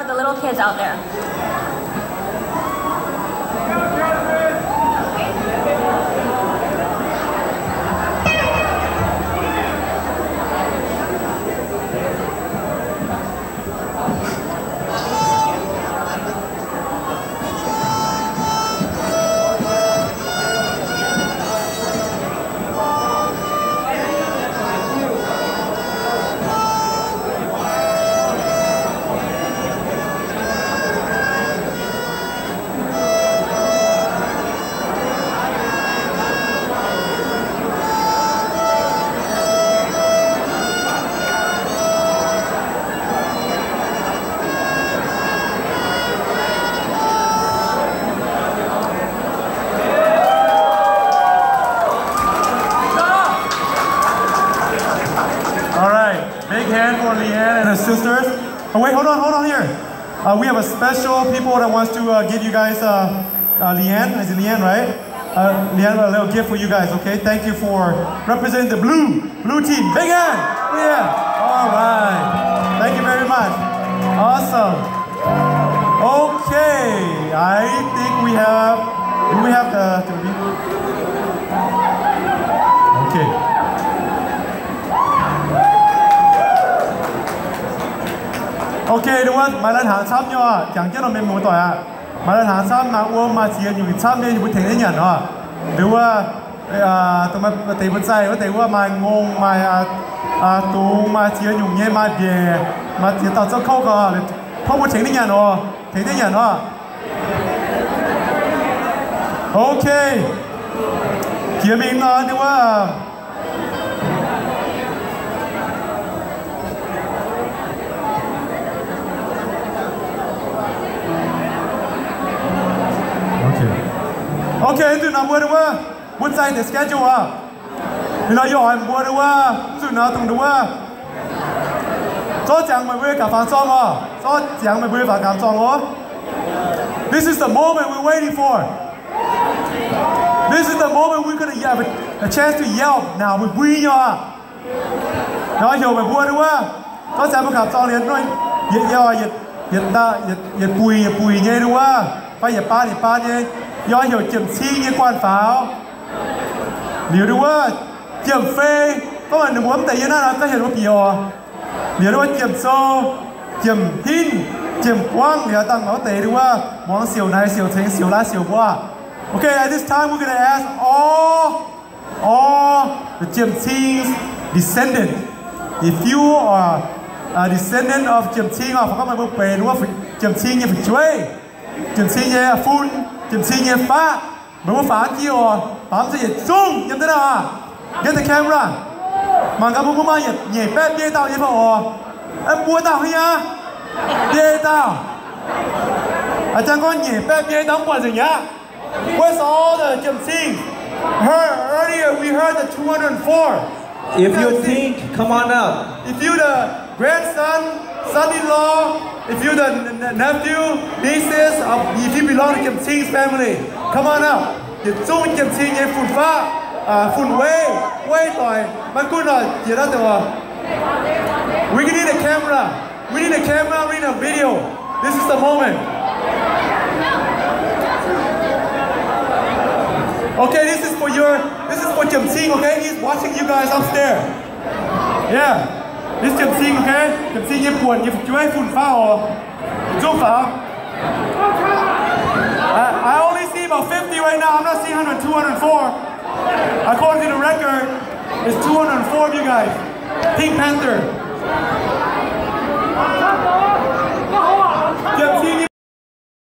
The little kids out there. All right, big hand for Leanne and her sisters. Oh, wait, hold on, hold on here. Uh, we have a special people that wants to, uh, give you guys, uh, uh, Leanne. Is it Leanne, right? Uh, Leanne, a little gift for you guys, okay? Thank you for representing the blue, blue team. Big hand! Yeah. All right. Thank you very much. Awesome. Okay. I think we have, do we have the, do we? Okay. Okay, ดูว่า maaih lai-hnaangx camv nyei oc, jangx jienv nor mienh muoz-doic aqv. Maaih lai-hnaangx camv, maaih wuom, maaih ziex nyungc camv nyei, yie mbuo tengx nyei nyanc oc. Nduov wuov, dongh maaih deix mbuo zaih wuov deix wuov maaih ngongh, maaih dungz, maaih ziex nyungc nyei, maaih mbiec, maaih ziex dauh zouv kouv gau, tov mbuo tengx nyei nyanc oc, tengx nyei nyanc oc. Okay. Jiex mingh nor nduov wuov. Okay. Okay, nzunc naaiv mbuo nduov wuov, mbuo zaih deix schedule aqv. Ih hnoi yie oix mbuo nduov wuov, nzunc naaiv dongh nduov wuov, zorqv ziangx meih mbuo gaax faaux zorng oc. Zorqv ziangx meih mbuo faaux gaax zorng oc. This is the moment we're waiting for. This is the moment we're gonna have a, a chance to yell. Naaic mbuo mbui nyei oc. Nor heuc meih mbuo nduov wuov, zorqv ziangx mbuo gaax zorng liuz, yietc, yietc, yietc, yietc buic, yietc buic nyei nduov wuov, fai yietc baan, yietc baan nyei, yie heuc jiemc cing nyei guanh faaux. Liuz nduov wuov, jiemc fei, gorngv meih mbuo mv deix yie naaiv nor, ga'heuc mbuo bieqc oc. Liuz nduov wuov, jiemc sou, jiemc hinv, jiemc guangv, liuz dangh wuov deix nduov wuov, muangx siouc naaic siouc cengx siouc laaix siouc mbuo. Okay, at this time we're gonna ask all all the Jiem Cing's descendant. If you are a descendant of Jiem Cing, oc, fai gorngv meih mbuo benx wuov Jiem Cing nyei fu'jueiv, Jiem Cing nyei fun, Jiem Cing nyei faqv, meih mbuo faaux jienv oc, faaux jienv yietc zungv yiem daaih aqv. Get the camera. Mangc gaax mbuo maaih nyeic baeqv biei dauh nyei fai oc. Mbuo dauh hnangv nyei aqv. Biei dauh. A'jang gorngv nyeic baeqv biei dauh mv buatc nzengc aqv. Where's all the Jiem Cing? Heard, earlier we heard the two hundred four. If you think, come on up. If you the grandson, son-in-law, if you the n-, n-, nephew, nieces, uh, if you belong to Jiem Cing's family, come on up. Yietc zungv Jiem Cing nyei fun-faqv, uh, fun-weiv, weiv doic, maiv gunv oc, jiex naaiv deix oc. We need a camera. We need a camera, we need a video. This is the moment. Okay, this is for your, this is for Jiem Cing, okay? He's watching you guys upstairs. Yeah. This Jiem Cing, okay? Jiem Cing nyei buonc nyei fu'jueiv fun-faqv oc. Zungv faaux. I, I only see about fifty right now. I'm not seeing hundred, two hundred four. According to the record, it's two hundred four of you guys. Pink Panther.